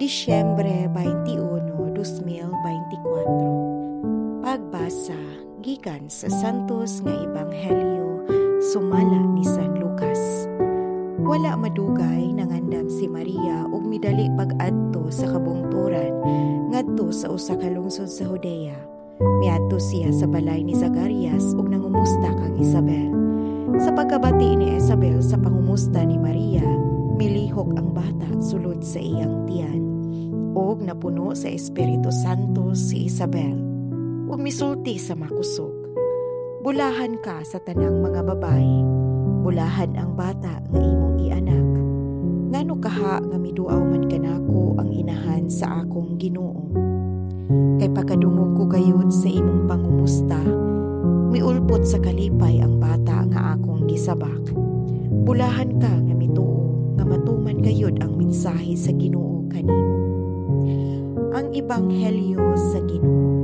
Disyembre 21, 2024. Pagbasa gikan sa Santos nga Ebanghelyo sumala ni San Lucas. Wala madugay, nangandam si Maria ug midali pag-adto sa kabungturan ngadto sa usa ka lungsod sa Judea. Miadto siya sa balay ni Zacarias ug nangumusta kang Isabel. Sa pagkabati ni Isabel sa pangumusta ni Maria, milihok ang bata sulod sa iyang tiyan. Ug napuno sa Espiritu Santo si Isabel. Ug misulti sa makusog, "Bulahan ka sa tanang mga babae. Bulahan ang bata nga imong ianak. Ngano kaha nga miduaw man kanako ang inahan sa akong Ginoo? Kay pagkadungog ko gayud sa imong pangumusta, miulpot sa kalipay ang bata nga akong gisabak. Bulahan ka nga mituo nga matuman gayud ang mensahe sa Ginoo kanimo." Ang Ebanghelyo sa Ginoo.